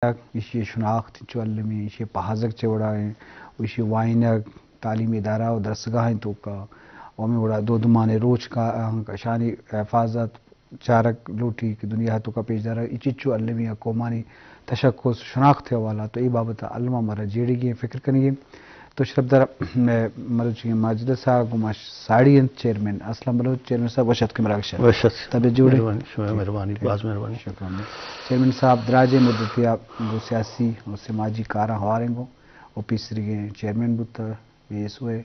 ایشی ءِ شناخت چو المی، ایشی ءِ پہازگ چہ وڑا ایں، و ایشی ءِ وائینگ، تعلیمی ادارہ و درسگاہیں توکا، و ہمے وڑا دودمان روچ کا، اشانی حفاظت چارگ لوٹی کہ دنیا ءِ توکا پیش دارگ، ای چچو المی ءَ قومانی تشخص شناخت ءِ حوالہ تو ای بابت ءَ الما مارا جیڑگی ایں، فکر کنگی ایں۔ تو شرپدار مئے مروچی ماجد صاحب گوں ما ساڑی انت، چیئرمین اسلم بلوچ۔ چیئرمین صاحب وش اتک مراگش ءَ۔ وش اتک۔ طبیعت جوڑ ایں؟ مہربانی، شما مہربانی، باز مہربانی۔ شکران۔ چیئرمین صاحب دراجیں مدتی ءَ گوں سیاسی و سماجی کاراں ہوار ایں گوں و پیسریگیں چیئرمین بوتگ، بی ایس او ءِ،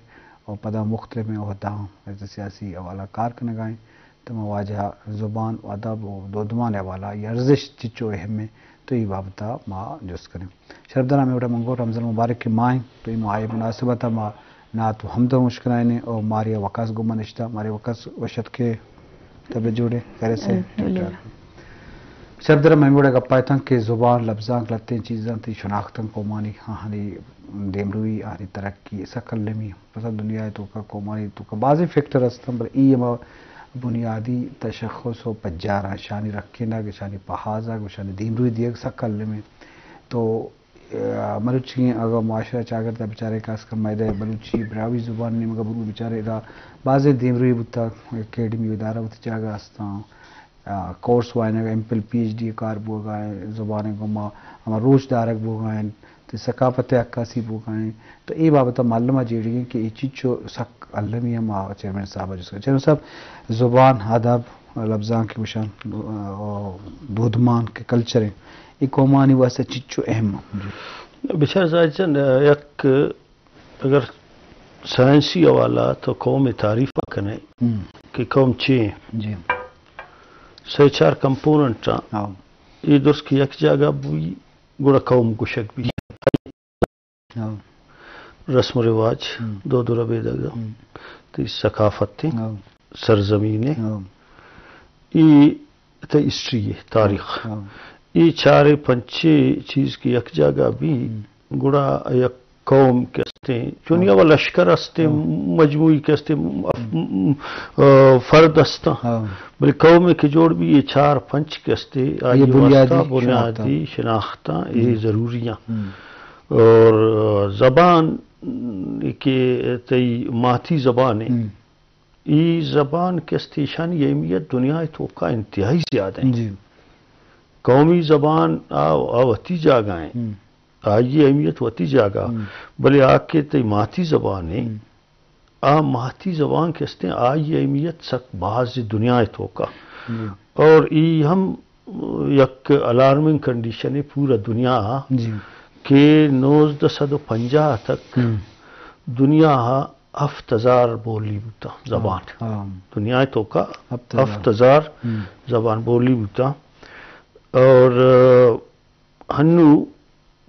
و پدا مختلفیں عہدہاں از سیاسی حوالہ کار کنگا ایں۔ تو ما واجہ زبان و ادب و دودمان ءِ حوالہ ای ارزشت چچو اہم ایں، تو ای بابت ءَ ما جست کنیں۔ شرپدار ہمے وڑا من گوں رمضان مبارک ءِ ماہ ایں، تو ای ماہ ءِ مناسبت ءَ ما نعت و حمد ہم اشکنائینیں و ماریا وقاص گوں ما نشتہ۔ ماریا وقاص وش اتکے، طبیعت جوڑ ایں، خیریت سے؟ الحمدللہ۔ شرپدار ہمے وڑا گپ ءَ اتاں کہ زبان، لبزانک لہتیں چیزاں، تئی شناختاں قومانی، آہانی دیمروی، آہانی ترقی سک المی۔ مثلاً دنیا ءِ توکا قومانی توکا بازیں فیکٹر ہستاں، بلے ای ہما بنیادی تشخص و پجاراں، اشانی رکینگ، اشانی پہازگ، اشانی دیمروی دیگ سک المی۔ تو، آ، مروچی اگاں معاشرہ چاگرد ءَ بچارے، خاص کر مئے بلوچی براہوئی زبان ءِ نیمگا برو بچارے، ادا بازیں دیمروی بوتگ، اکیڈمی و ادارہ وتی جاگہ ہستاں، آ، کورس وائینگ، ایم فل، پی ایچ ڈی کار بوگا ایں، زبان ءِ گوما ہما روچ دارگ بوگا ایں، تئی ثقافت ءِ عکاسی بوگا ایں۔ تو اے بابت ءَ معلوم ءَ جیڑگی ایں کہ اے چیز چو سک المی ہم آ چیئرمین صاحب ءَ جست کت۔ چیئرمین صاحب، زبان، ادب، لبزانک کہ گوشاں، آ، دودمان کہ کلچر ایں، اے قومانی واسطہ چیز چو اہم ایں؟ جی۔ بچار زاہد جان، یک اگر سائنسی حوالہ تو قوم ءِ تعریف ءَ کنے ہم۔ کہ قوم چے ایں؟ جی۔ سئے چار کمپوننٹ آں۔ ہاں۔ اے درست کہ یک جاگہ بوئی، گڑا قوم گوشگ بی۔ ہاں۔ رسم و رواج، ہم۔ دود و ربیدگ، ہم۔ تئی ثقافت ایں، ہاں۔ سرزمین ایں۔ ہاں۔ اے تئی ہسٹری ایں، تاریخ۔ ہاں۔ اے چارے پنچے چیز کہ یک جاگہ بی، ہم۔ گڑا یک قوم کہ استیں، چونی ہاں۔ اول لشکر استیں، ہاں۔ مجموعی کہ استیں، اف-، ہم۔ م-، آ، فرد استاں۔ ہاں۔ بلے قوم کہ جوڑ بی، اے چار پنچ کہ استیں، آئی واسطہ بنیادی شناختاں، اے ہم۔ ضروری ایں۔ ہم۔ اور زبان کہ تئی ماتی زبان ایں، ہم۔ ای زبان کہ است، ایشانی اہمیت دنیا ءِ توکا انتہائی زیادہ ایں۔ جی۔ قومی زبان آ، آ وتی جاگہ ایں۔ ہم۔ آئی اہمیت وتی جاگہ۔ ہم۔ بلے آ کہ تئی ماتی زبان ایں، ہم۔ آ ماتی زبان کہ استیں، آئی اہمیت سک باز دنیا ءِ توکا۔ جی۔ اور ای ہم یک الارمنگ کنڈیشن ایں پورا دنیا ءَ جی۔ کہ نوزدہ سد و پنجاہ تک ہم۔ دنیا ءَ ہفت ہزار بولی بوتاں، زبان۔ ہاں، ہاں۔ دنیا ءِ توکا ہفت ہزار۔ ہفت ہزار ہم۔ زبان بولی بوتاں۔ اور، آ، ہنو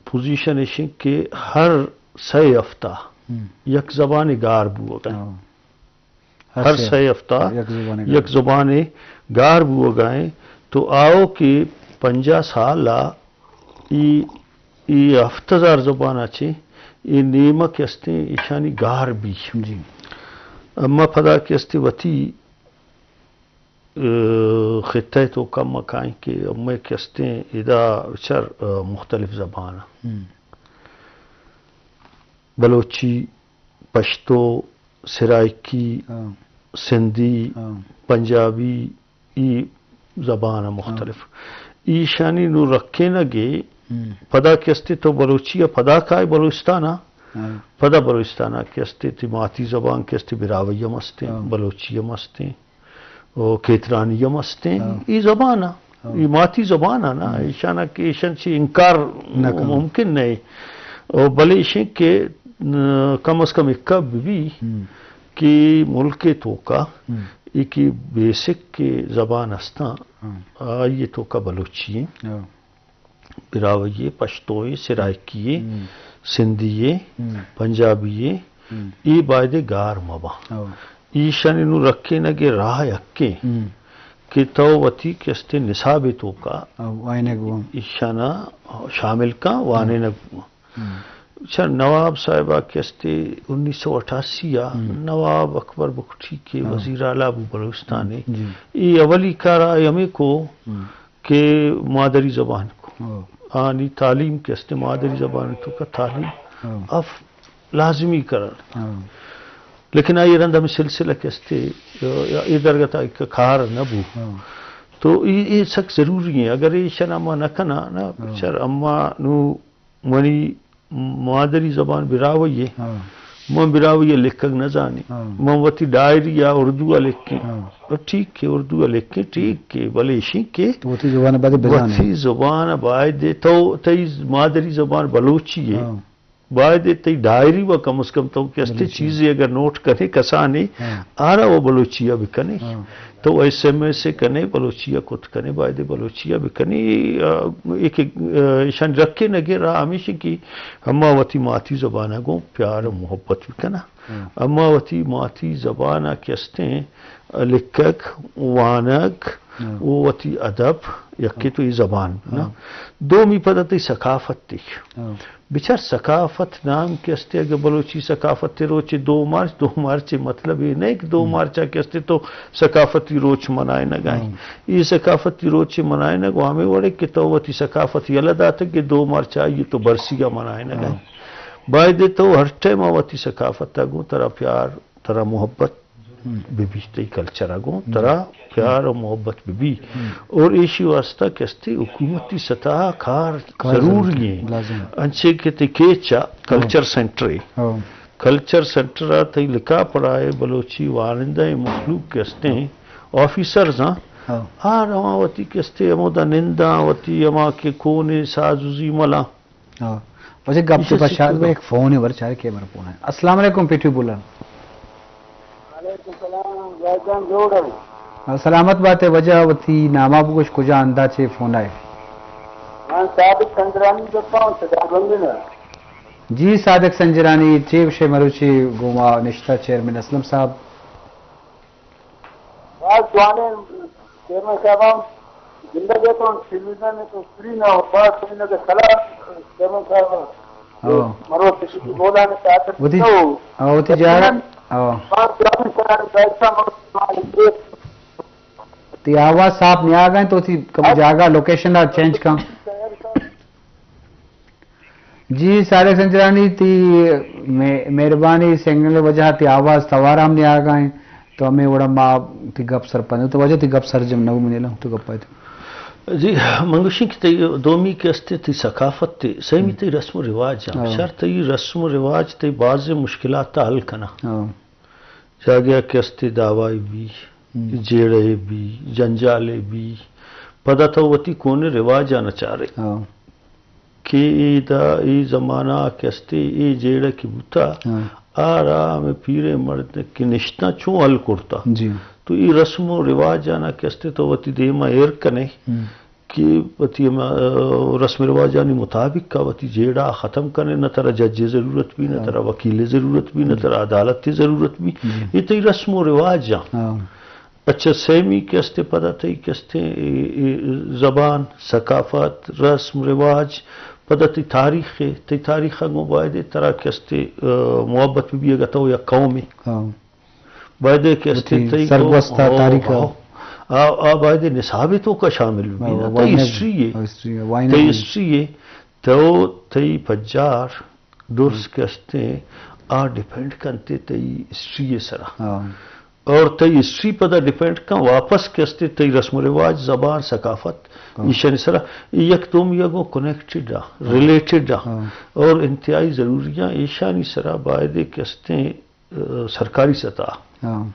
پوزیشن ایش ایں کہ ہر سئے ہفتہ ہم۔ یک زبانے گار بوگا ایں۔ ہاں۔ ہر ہر سئے سئے ہفتہ یک زبانے گار۔ یک زبانے گار بوگا ایں۔ تو آؤ کہ پنجاہ سال ءَ ای، ای ہفت ہزار زبان ءَ چہ ای نیمگ کہ استیں، ایشانی گار بی۔ جی۔ اما پدا کہ استیں وتی، اے، خطہ ءِ توکا ما کائیں کہ مئے کہ استیں ادا چر، اے، مختلف زبان۔ ہم۔ بلوچی، پشتو، سرائیکی، ہاں۔ سندھی، ہاں۔ پنجابی، ای زبان مختلف۔ ہاں۔ ایشانی نوں رکینگ ءَ ہم۔ پدا کہ استے تو بلوچی ءَ پدا کائے بلوچستان ءَ، ہاں۔ پدا بلوچستان ءَ کہ استے تئی ماتی زبان کہ استے براہوئی ہم استیں، ہاں۔ بلوچی ہم استیں، او کھیترانی ہم استیں۔ ہاں۔ ای زبان ءَ، ہاں۔ ای ماتی زبان ءَ نا، ہم۔ ایشان ءَ کہ ایشان چی انکار نہ کن۔ ممکن نہ۔ او بلے ایشیں کہ، ن-، کم از کم ایکا بہ بی ہم۔ کہ ملک ءِ توکا ہم۔ ای کہ بیسک کہ زبان استاں، ہاں۔ آئی ءِ توکا بلوچی ایں۔ ہاں۔ براہوئی ایں، پشتو ایں، سرائیکی ایں، ہم۔ سندھی ایں، ہم۔ پنجابی ایں، ہم۔ اے بایدے گار مہ باں۔ ہو۔ ایشانی نوں رکینگ ءِ راہ یکیں ہم۔ کہ تو وتی کہ استے نصاب ءِ توکا ہو، وانینگ بوان۔ ایشانا شامل کن، ہم۔ وانینگ بوان۔ ہم۔ چہ نواب صاحب ءَ کہ استے انیس سو اٹھاسی ءَ ہم۔ نواب اکبر بگٹی کہ ہو۔ وزیر اعلیٰ بو بلوچستان ءِ، ہم۔ جی۔ اے اولی کار آئی ہمے کو ہم۔ کہ مادری زبان کو۔ ہو۔ آنی تعلیم کہ استے مادری زبان توکا تعلیم ہاں۔ اف لازمی کرن۔ ہاں۔ لیکن آئی رند ہمیں سلسلہ کہ استے، یا اے درگت آئی کا کار نہ بو۔ ہاں۔ تو اے، اے سک ضروری ہیں۔ اگر ایشن اما نہ کنا نا، ہاں۔ چر اما نو منی مادری زبان براہوئی ہے۔ ہاں۔ من براہوئی ء لکھگ نہ زانی۔ ہاں۔ من وتی ڈائری یا اردو ء لکھیں۔ ہاں۔ اور ٹھیک کہ اردو ء لکھیں، ٹھیک کہ، بلے ایشی کہ تو وتی زبان ء باید بزانے۔ وتی زبان ء باید تو تئی مادری زبان بلوچی ہے۔ ہاں۔ باید تئی ڈائری و کم از کم تو کہ استے بلوچی۔ چیزے اگر نوٹ کنے کسانے، ہاں۔ آرا و بلوچی ء بکنے۔ ہاں۔ تو ایس ایم ایس ء کنے، بلوچی ء کت کنے، باید بلوچی ء بکنے۔ آ، ایک، آ، ایشان رکھے نگے را ہمیشہ کہ ہما وتی ماتی زبان ء گوں پیار و محبت بکنا۔ ہاں۔ اما وتی ماتی زبان ء کہ استیں لکھگ، وانگ، ہاں۔ و وتی ادب، یکے تو ای زبان، نا؟ ہاں۔ دومی پدا تئی ثقافت تئی۔ ہاں۔ بچار ثقافت نام کہ استے، اگہ بلوچی ثقافت روچ دو مارچ، دو مارچ مطلب اے نہ کہ دو ہم۔ مارچ کہ استے تو ثقافتی روچ منائے نہ گائیں۔ ہم۔ ای ثقافتی روچ منائے نہ گو ہمیں وڑے کہ تو وتی ثقافت یلہ داتے کہ دو مارچ آئیے تو برسی منائے نہ گائیں۔ ہم۔ باید تو ہر ٹائم وتی ثقافت گوں ترا پیار، ترا محبت ہم۔ بہ بی، تئی کلچر ء گوں ہم۔ ترا پیار و محبت بہ بی۔ ہم۔ اور ایشی واسطہ کہ استی حکومتی سطح کار کار ضروری ضروری ہیں۔ لازم ہے۔ انچے کہ تئی کیچ ء کلچر ہاں۔ سینٹر ہے۔ ہاں۔ کلچر سینٹر ء تئی لکھا پڑھائے بلوچی وانندہ مخلوق کہ استے ہیں، آفیسرز ہاں۔ ہاں۔ آ رواں وتی کہ استے ہمودا ننداں، وتی ہما کہ کونے ساز و زیملاں۔ ہاں۔ واجہ گپ ایشی تو بشار سکھا۔ ایک فون ہے، ور چارے کے بر فون ہے۔ السلام علیکم، پیٹو بولن۔ وعلیکم السلام، واجہ جان جوڑ ہے؟ ہاں، سلامت بات ہے واجہ، وتی ناما بگوش، کجا اندا چے فون آئے؟ من صادق سنجرانی گپاں، صدا بندی نا۔ جی صادق سنجرانی، چے وشے مروچی گوما نشتہ چیئرمین اسلم صاحب؟ باز جوانیں چیئرمین صاحب ہم زندگ ہے تو ٹیلیویژن ہے تو فری نہ ہو، باز فری نہ کہ سلام چیئرمین صاحب۔ ہاں۔ مرو کسی کی بولا نے چاہتے وتی، تو ہاں، وتی جاگہ، ہاں۔ باز جوانیں سلام، ایسا مرو تمہارے دیش۔ تی آواز صاف نہیں آ گئے تو تی کم اب جاگہ لوکیشن آ چینج کن۔ جی، صادق سنجرانی، تی مہ-، مہربانی، سنگل وجہ تی آواز توار ہم نہیں آ گئے، تو ہمیں وڑا ما تی گپ سرپند، تو وجہ تی گپ سرجم نہ منی لوں، تو گپ آئے تو۔ جی، من گوشیں کہ تئی دومی کہ استے تی ثقافت تے، سیمی ہم۔ تئی رسم و رواج ہم۔ ہاں۔ شر تئی رسم و رواج تئی بعض مشکلات حل کنا۔ ہاں۔ جاگہ کہ استے دعوی بی، ہم۔ جیڑہ بی، جنجالے بی، پدا تو وتی کون رواجاں نہ چارے۔ ہاں۔ کہ اے دا، اے زمانہ کہ استے، اے جیڑہ کہ بوتا، ہاں۔ آ را ہمیں پیریں مرد کہ نشتاں چون حل کرتا۔ جی۔ تو اے رسم و رواجانا کہ استے تو وتی دیما ایر کنے ہم۔ کہ وتی ہما، آ، رسم رواجانی مطابق کا وتی جیڑہ ختم کنے، نہ ترا ججے ضرورت بی، نہ ہاں۔ ترا وکیلے ضرورت بی، نہ جی۔ ترا عدالتے ضرورت بی۔ جی۔ اے تئی رسم و رواجاں۔ ہاں۔ اچھا، سیمی کہ استے پدا تئی کہ استے، اے، اے، زبان، ثقافت، رسم، رواج، پدا تئی تاریخ ہے، تئی تاریخ گوں باید ہے ترا کہ استے، آ، محبت بی اگہ تو یک قوم ہے۔ ہاں۔ باید ہے کہ استے وتی تئی سرگوست قوم، ہو، تاریخ۔ ہو۔ آ، آ باید ہے نصاب تو کا شامل بی ہاں، نا، تئی وائنر، ہسٹری ہے۔ ہاں، ہسٹری ہے، وائنر تئی ہے۔ ہسٹری ہے، تو تئی پجار درس ہم۔ کہ استے آ ڈیپینڈ کنتے تئی ہسٹری سرا۔ ہاں۔ اور تئی ہسٹری پدا ڈیپینڈ کن واپس کہ استے تئی رسم و رواج، زبان، ثقافت، ہاں۔ ایشانی سرا، اے یک دومی گوں کنیکٹڈ آ، ہاں۔ ریلیٹڈ آ، ہاں۔ اور انتہائی ضروری آ، ایشانی سرا باید کہ استے، آ، سرکاری سطح ہاں۔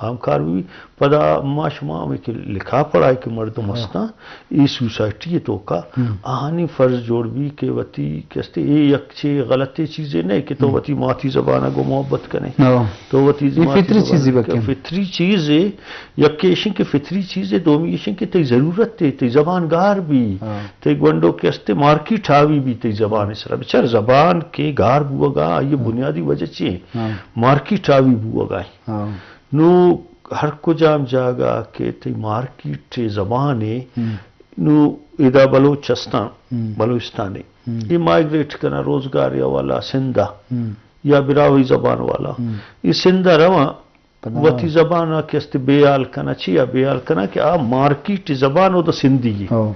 ہمکار بی۔ پدا ما شما ہمیں کہ لکھا پڑھائے کہ مردم ہاں۔ ہستاں، اے سوسائٹی توکا ہم۔ آہانی فرض جوڑ بی کہ وتی کہ استے اے یک چے غلطے چیزے نہ کہ تو ہم۔ وتی ماتی زبان گو محبت کنے۔ ہاں۔ تو وتی اے ماتی فطری زبان چیزے کہ بکن۔ فطری چیزے، یک ایشن کہ فطری چیزے، دومی ایشن کہ تئی ضرورت ہے، تئی زبان گار بی، ہاں۔ تئی گونڈو کہ استے مارکیٹ حاوی بی تئی زبان سرا۔ بچار زبان کہ گار بوگا، آئی ہاں۔ بنیادی وجہ چی ہے؟ ہاں۔ مارکیٹ حاوی بوگا ہے۔ ہاں۔ نو ہر کجام جاگہ کہ تئی مارکیٹ زبان ہے، ہم۔ نو ادا بلوچ ہستاں، ہم۔ بلوچستان ہے۔ ہم۔ اے مائگریٹ کنا روزگار یا والا سندھ آ ہم۔ یا براہوئی زبان والا۔ ہم۔ اے سندھ آ رواں پدا وتی زبان آ کہ است بے حال کنا، چی آ بے حال کنا کہ آ مارکیٹ زبان او دا سندھی ہے۔ ہو۔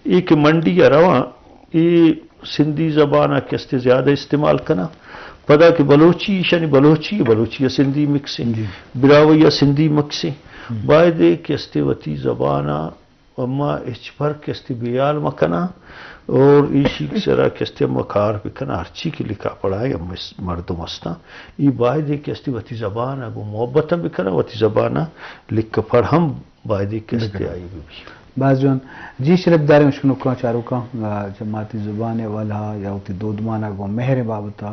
اے کہ منڈی آ رواں، اے سندھی زبان ءَ کہ استے زیادہ استعمال کناں۔ پدا کہ بلوچی، ایشانی بلوچی، بلوچی ءَ سندھی مکسیں، جی۔ براہوئی ءَ سندھی مکسیں۔ ہم۔ باید اے کہ استے وتی زبان ءَ اما ہچبر کہ استے بے حال مہ کناں اور ایشی سرا کہ استے اما کار بکناں، ہرچی کہ لکھا پڑھا اے اما اس مردم استاں، اے باید اے کہ استے وتی زبان ءَ گوں محبت ہم بکناں، وتی زبان ءَ لکھ پڑھ ہم باید اے کہ استے بکناں۔ آئی بہ بی۔ باز جوان۔ جی شرپ داریں اشکنوکاں چاروکاں، آ، چہ ماتی زبان ءِ حوالہ ءَ یا وتی دودمان ءَ گوں مہر ءِ بابت ءَ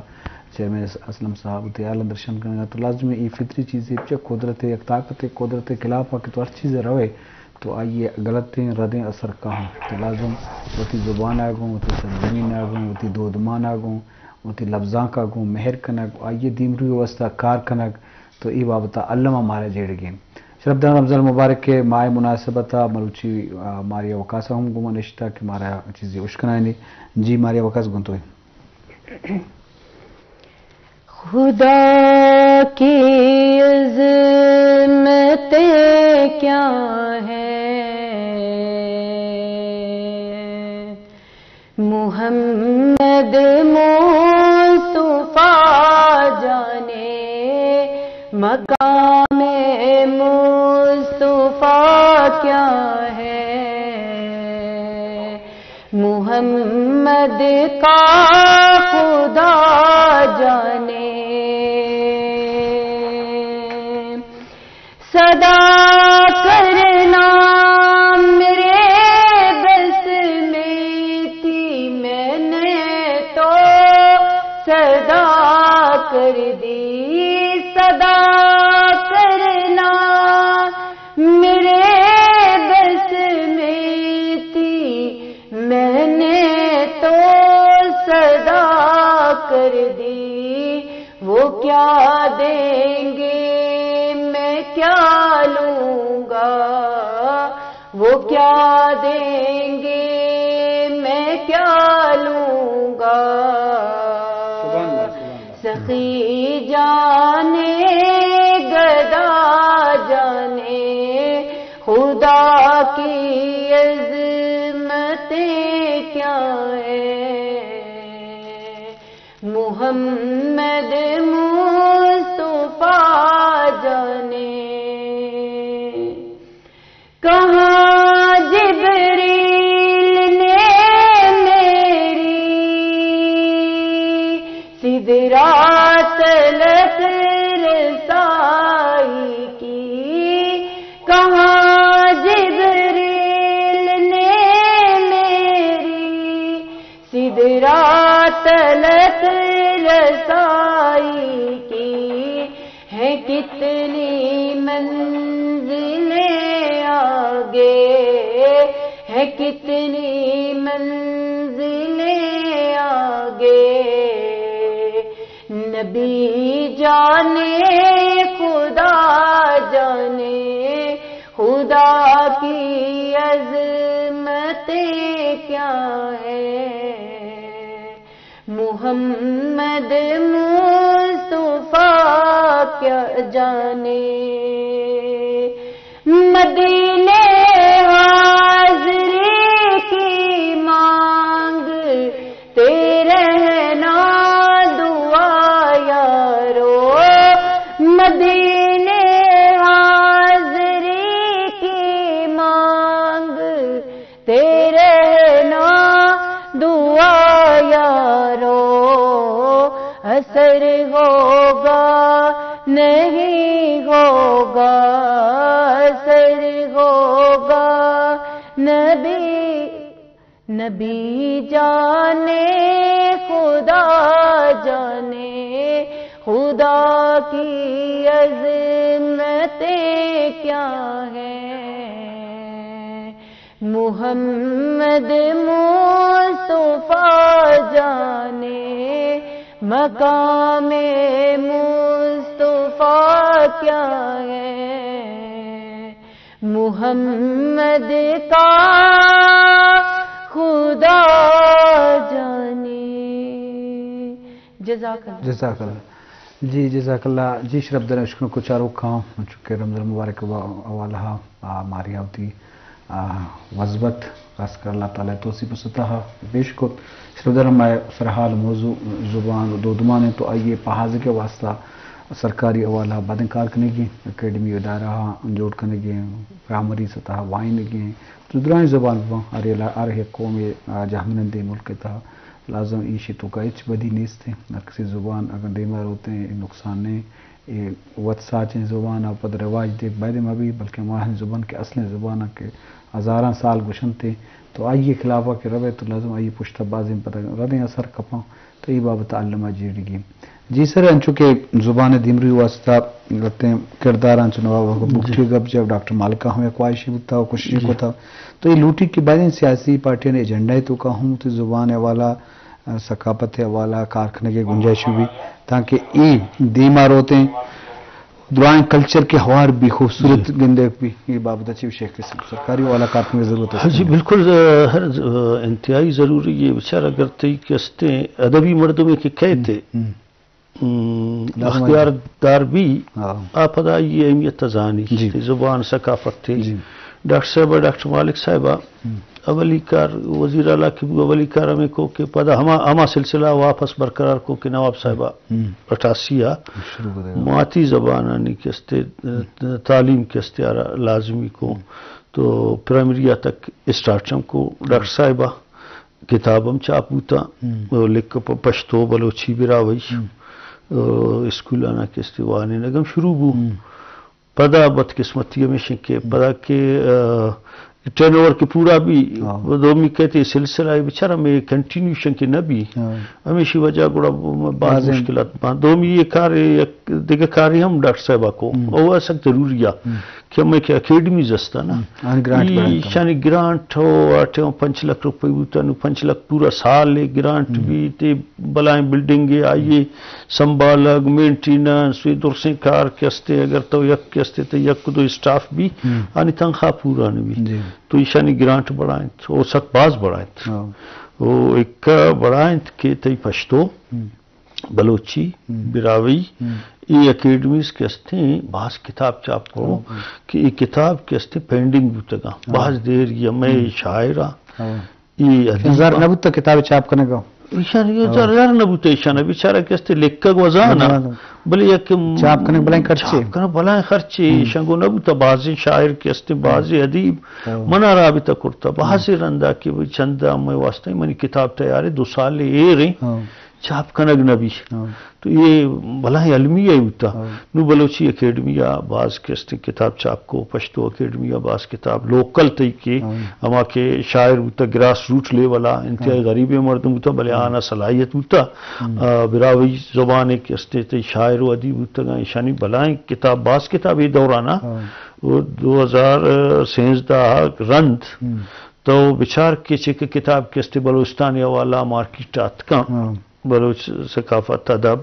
چیئرمین اس-، اسلم صاحب وتی حیالاں درشان کنگ ءَ تو لازمی اے فطری چیزے، چہ قدرت ءِ یک تاکت ءِ، قدرت ءِ خلاف ءَ کہ تو ہر چیز ءَ روئے تو آئی ءِ غلطیں ردیں اثر کاہاں۔ تو لازم وتی زبان ءَ گوں، وتی سرزمین ءَ گوں، وتی دودمان ءَ گوں، وتی لبزانک ءَ گوں مہر کنگ، آئی ءِ دیمروی ءِ واستہ کار کنگ، تو اے بابت ءَ الم ءَ مارا جیڑگی انت۔ شرپدار رمضان مبارک ءِ ماہ ءِ مناسبت ءَ مروچی، آ، ماریا وقاص ءَ ہم گوں ما نشتہ کہ مارا چیزے اشکنائینی۔ جی ماریا وقاص گوں تو۔ خدا کی عظمتیں کیا ہیں، محمد مصطفیٰ جانے، مقام مصطفیٰ کیا ہے، محمد کا خدا جانے۔ صدا کرنا میرے بس میں تھی، میں نے تو صدا کر دی۔ صدا کرنا میرے بس میں تھی، میں نے تو صدا کر دی۔ وہ کیا دیں گے، میں کیا لوں گا، وہ کیا دیں گے، میں کیا لوں گا۔ سبحان اللہ، سبحان اللہ۔ سخی جانے، گدا جانے، خدا کی عظمتیں کیا ہیں، محمد مصطفیٰ جانے۔ کہاں جبریل نے میری سدرہ تلک رسائی کی، کہاں جبریل نے میری سدرہ تلک رسائی کی، ہیں کتنی منزلیں آگے، ہیں کتنی منزلیں آگے۔ نبی جانے، خدا جانے، خدا کی عظمتیں کیا ہیں، محمد مصطفیٰ کیا جانے۔ مدینے حاضری کی مانگ تے رہنا دعا یارو، مدینے حاضری کی مانگ تے رہنا دعا یارو، اثر ہوگا نہیں ہوگا، اثر ہوگا نبی، نبی جانے، خدا جانے، خدا کی عظمتیں کیا ہیں۔ محمد مصطفیٰ جانے، مقام مصطفیٰ کیا ہے، محمد کا خدا جانے۔ جزاک اللہ۔ جزاک اللہ۔ جی، جزاک اللہ۔ جی، شرپداریں اشکنوک ءُ چاروکاں، چونکہ رمضان مبارک ءِ حوالہ ءَ، آ، ماریا وتی آ، وزبت، خاص کر اللہ تعالیٰ توسیپ سطح پیش کت۔ شرودر ہمائے سرحال موضوع زبان و دودمان ہیں، تو آئیے پہازگ کے واسطہ سرکاری حوالہ بدن کار کنگی، اکیڈمی ادارہ جوڑ کنگی، پرائمری سطح وائنگی، تو درائیں زبان بباں، ہر علا-، ہر یک قوم، آ، جہمنندی ملک تہا لازم ایشی توکا ہچ بدی نیست۔ ہر کسی زبان اگر دیما روتے ہیں، نقصان نہیں۔ اے وت ساچیں زبان ء پد رواج دیگ بایدیں مہ بیت، بلکیں ہماہانی زبان کہ اصلیں زبان ء کہ ہزاراں سال گوشنت، تو آئی ء خلاف ء کہ رویت تو لازم آئی ء پشت ء بازیں پدا ردیں اثر کپاں، تو اے بابت ء الم ء جیڑگی۔ جی سر، انچو کہ زبان ء دیمروی واسطہ لہتیں کرداراں چو نواب محمد جی۔ بگٹی ء گپ جت، ڈاکٹر مالک ء ہم یک خواہشے بوتا و کوششے جی۔ کتا، تو اے لوٹی کہ بایدیں سیاسی پارٹیانی ایجنڈا ء توکا ہم وتی زبان ء حوالہ ثقافت ء حوالہ کار کنگ ء گنجائش بی، تانکہ اے دیما روتیں درائیں کلچر کے ہوار بی، خوبصورت جی۔ گندگ بی۔ اے بابت ء چی شیخ قسم سرکاری حوالہ کار کنگ ضرورت ہے؟ ہاں جی، بالکل، ز-، ہر ز-، انتہائی ضروری ہے۔ بچار اگر تئی کہ استیں ادبی مردمے کہ کہتے، ہم، ہم۔ ہم، لازم ہے۔ اختیار دار بی، ہاں۔ آ پدا ای اہمیت زانی، جی۔ تئی زبان، ثقافت تئی۔ جی۔ ڈاکٹر صاحب، ڈاکٹر مالک صاحب، ہم۔ اولی کار وزیر اعلیٰ کہ بو، اولی کار ہمیں کو کہ پدا ہما، ہما سلسلہ واپس برقرار کو کہ نواب صاحب ہم۔ اٹھاسی آ شروع کرے۔ ماتی زبانانی کہ استے، ہم۔ تعلیم کہ استے آرا لازمی کو۔ ہم۔ تو پرائمری آ تک اسٹارٹ ہم کو۔ ڈاکٹر صاحب کتاب ہم چاپ بوتا۔ ہم۔ او لکھ پ-، پشتو بلوچی براہوئی۔ ہم۔ او اسکولانا کہ استے وانینگ ہم شروع بو۔ ہم۔ پدا بدقسمتی ہمیش انت کہ ہم۔ پدا کہ، آ، ٹرن اوور کہ پورا بی، ہاں۔ دومی کہتے سلسلہ ء بچار ہمیں کنٹینیوشن کہ نہ بی، ہاں۔ ہمیشی وجہ گڑا باز بازیں مشکلات باں۔ دومی یہ کار، یک دگہ کارے ہم ڈاکٹر صاحب کو، ہم۔ او سک ضروری آ ہم۔ کہ ہمیں کہ اکیڈمیز استا نا، ہم۔ آن گرانٹ ای بڑھائیں تو۔ شانی گرانٹ ہو، آٹے ہو پنچ لکھ روپے بوتا، نو پنچ لکھ پورا سال ہے گرانٹ ہم۔ بی تے بلائیں بلڈنگ ہے، آئیے سنبھالگ، مینٹیننس، وی درسیں کار کہ استے، اگر تو یک کہ استے تو یک دو اسٹاف بی، ہم۔ آنی تنخواہ پورا نہ بی۔ جی۔ تو ایشانی گرانٹ بڑھائیں، او سک باز بڑھائیں۔ ہاں۔ او ایک بڑھائیں کہ تئی پشتو، ہم۔ بلوچی، ہم۔ براہوئی، ہم۔ ای اکیڈمیز کہ استے باز کتاب چاپ کرو، ہاں۔ کہ ای کتاب کہ استے پینڈنگ بوتگا، ہاں۔ باز دیر یہ میں ہم۔ شاعرہ، ہاں۔ ای ادیب زر نہ بوتا کتاب چاپ کنگ ء۔ ایشان یہ ہاں۔ زر، زر نہ بوتا، ایشان بیچارہ کہ استے لکھگ و زانا۔ ہاں۔ بلے یک چاپ کنگ بلائیں خرچے۔ چاپ کنگ بلائیں خرچے، ہم۔ ایشان گو نہ بوتا، بازیں شاعر کہ استے، ہاں۔ بازیں ادیب، ہاں۔ منا رابطہ کرتا، بازیں ہم۔ رندا کہ بھئی چندہ ہمیں واسطہ منی کتاب تیار ہے، دو سال ایر ہیں۔ ہاں۔ چاپ کنگ نہ بی۔ ہاں۔ تو یہ بلاہیں المیہ بوتا۔ ہاں۔ نو بلوچی اکیڈمی آ باز کہ استے کتاب چاپ کو، پشتو اکیڈمی آ باز کتاب لوکل تئی کہ ہاں۔ ہما کہ شاعر بوتا گراس روٹ لیول آ، انتہائی ہاں۔ غریبیں مردم بوتا، بلے ہاں۔ آنا صلاحیت بوتا۔ ہاں۔ آ، براہوئی زبان کہ استے تئی شاعر و ادیب بوتگاں، ایشانی بلاہیں کتاب، باز کتاب یہ دورانا۔ ہاں۔ وہ دو ہزار سینزدہ رند ہاں۔ تو بچار کہ چہ کہ کتاب کہ استے بلوچستان حوالہ مارکیٹ آتکاں۔ ہاں۔ بلوچ ثقافت، ادب،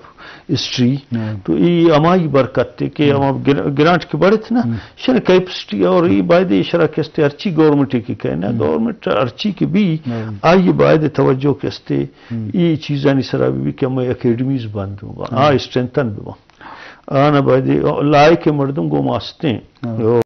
ہسٹری، ہاں۔ تو ای ہمائی برکت تے کہ ہاں۔ ہما گر-، گرانٹ کہ بڑھت نا، ہاں۔ شر کیپیسٹی اور ای بایدے شرا کہ استے ہرچی گورنمنٹ کہ کہنا، ہاں۔ گورنمنٹ ہرچی کہ بی، ہاں۔ آئی بایدے توجہ کہ استے ہاں۔ ای چیزانی سرا بی کہ ہمیں اکیڈمیز بند بباں، ہاں۔ آ اسٹرینتھن بباں۔ آنا بایدے لائق مردم گو ماستیں۔ ہاں۔